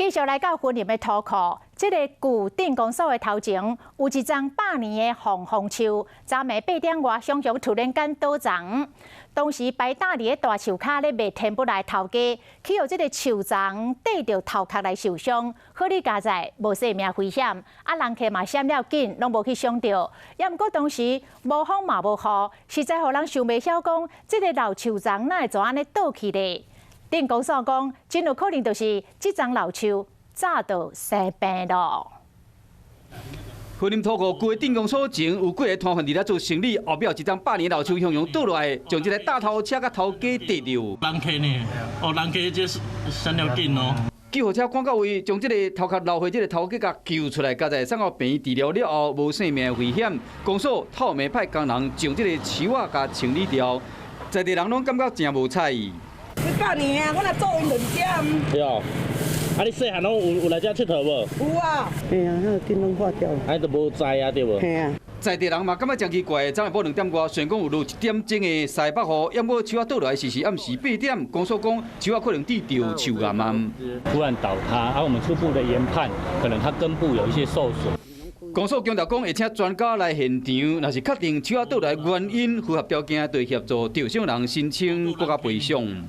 繼續來到雲林的土庫，這个舊鎮公所的頭前有一叢百年的防風樹，昨暝8點外，雄雄突然間倒叢。當時擺搭佇咧大樹跤咧賣天不來頭家，去予這个樹叢綴著頭殼來受傷，好佳哉無性命危險，啊人客嘛閃了緊，攏無去傷著。也毋過當時無風嘛無雨，實在予人想袂曉講，這个老樹叢哪會就按呢倒去咧？鎮公所講，真有可能就是這叢老樹早就生病咯。雲林土庫舊鎮公所前有幾個攤販佇咧做生理，後壁有一叢百年老樹雄雄倒落來，將這个大頭車佮頭家綴著。人客呢？哦，人客這閃了緊哦。救護車趕到位，將這个頭殼流血這个頭家共救出來，佳哉送到病院治療了後，無性命危險。公所透暝派工人將這个樹仔共清理掉，在地人攏感覺誠無彩。百年啊，我若做運就佇遮。對哦，啊，你細漢攏有來遮𨑨迌無？有啊。嘿啊，那個燈攏壞掉了。啊，都無知啊，對無？嘿啊。在地人嘛感覺誠奇怪，昨下晡2點外，雖然講有落一點鐘的西北雨，毋過樹仔倒落來時是暗時8點，公所講樹仔可能致著樹癌啊。突然倒塌，啊，我們初步的研判，可能它根部有一些受損。公所強調講，會請專家來現場，若是確定樹仔倒來原因符合條件，就會協助受傷人申請國家賠償。